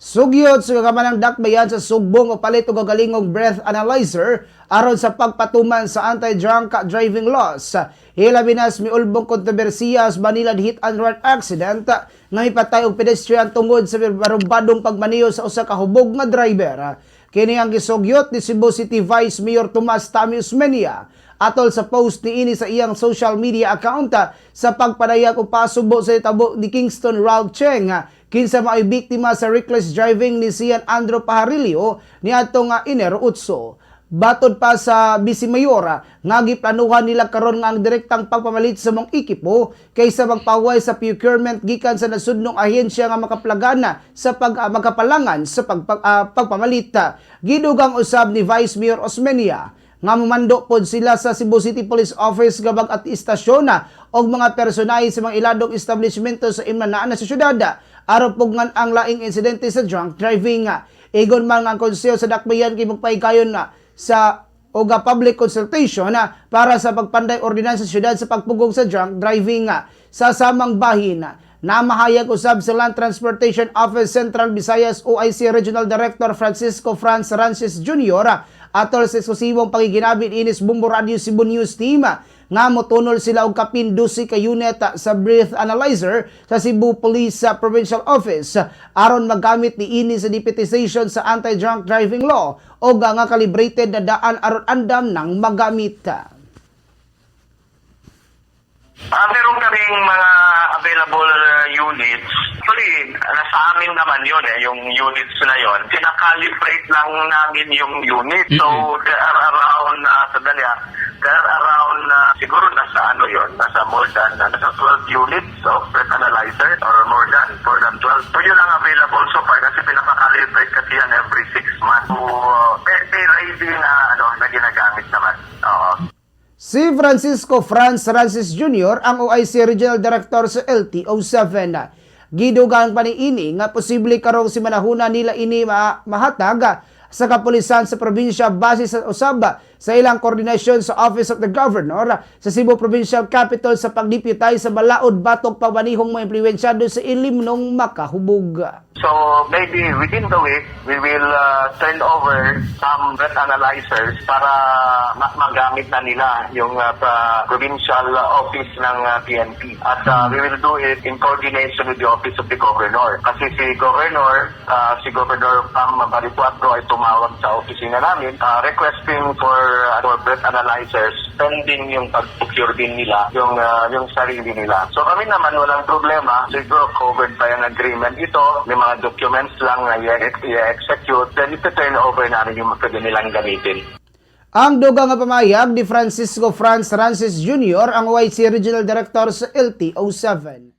Sugyot sa kagamanang dakbayan sa Sugbong o palit og galingong breath analyzer aron sa pagpatuman sa anti-drunk driving laws. Hilabi na miulbong kontrobersiya sa Banilad hit and run accident nga mipatay og pedestrian tungod sa barumbadong pagmaniho sa usa ka hubog nga driver. Kini ang gisugyot ni Cebu City Vice Mayor Tomas Tommy Osmeña atol sa post niini sa iyang social media account sa pagpadayag og pasubo sa itabo ni Kingston Ralph Cheng, kinsa mao'y biktima sa reckless driving ni Sian Andrew Pajarillo niadtong Enero 8. Batod pa sa Vice Mayor, nga giplanuhan nila karon nga ang direktang pagpamalit sa mong ekipo kaysa magpaway sa procurement gikan sa nasudnong ahensya nga makaplagana sa makapalangan sa pagpamalit. Gidugang usab ni Vice Mayor Osmeña nga mumando pod sila sa Cebu City Police Office nga at istasyon na og mga personahe sa mga iladong establishmento sa imnanaan sa syudad aron pugngan ang laing insidente sa drunk driving. Igon man nga ang konseho sa dakbayan kay magpahigayon na sa og public consultation na para sa pagpanday ordinansa sa syudad sa pagpugong sa drunk driving. Sa samang bahin, namahayag usab sa Land Transportation Office Central Visayas OIC Regional Director Francisco Franz Rances Jr. atol sa eksklusibong pakikinabit inis Bombo Radio Cebu News Team nga motunol sila og kapin 12 ka unit sa breath analyzer sa Cebu Police Provincial Office aron magamit niini sa deputization sa anti-drunk driving law o nga calibrated na daan aron andam nang magamit. Meron kaming mga available units. Actually, nasa amin naman yun eh, yung units na yun. Kinakalibrate lang namin yung unit. So, there are around, sandali ah, there are around, siguro nasa ano yun, nasa more than, nasa 12 units of breath analyzer or more than 12. So, yun ang available so far kasi pinapakalibrate kasi yan every 6 months. So, may ready na, ano, na ginagamit naman. Oo. Si Francisco Franz Francis Jr. ang OIC Regional Director sa LTO 7. Gidugang pa niini nga posible karong simanahuna nila ini mahatag sa kapulisan sa probinsya base sa usab sa ilang koordinasyon sa Office of the Governor sa Cebu Provincial Capital sa pagdeputize sa balaod batok pagmanihong mga impluwensyado sa ilimnong makahubog. So maybe within the week, we will turn over some breath analyzers para magamit na nila yung provincial office ng PNP. At we will do it in coordination with the Office of the Governor. Kasi si Governor Pam Baricuatro ay tumawag sa opisina namin requesting for breath analyzers pending yung pag-procure din nila yung sarili nila. So kami naman, walang problema. Siguro covered by an agreement ito. May mga documents lang na i-execute. Then ito-turn over namin yung pwede nilang gamitin. Ang dugang nga pamayag ni Francisco Franz Francis Jr., ang OIC Regional Director sa LTO 7.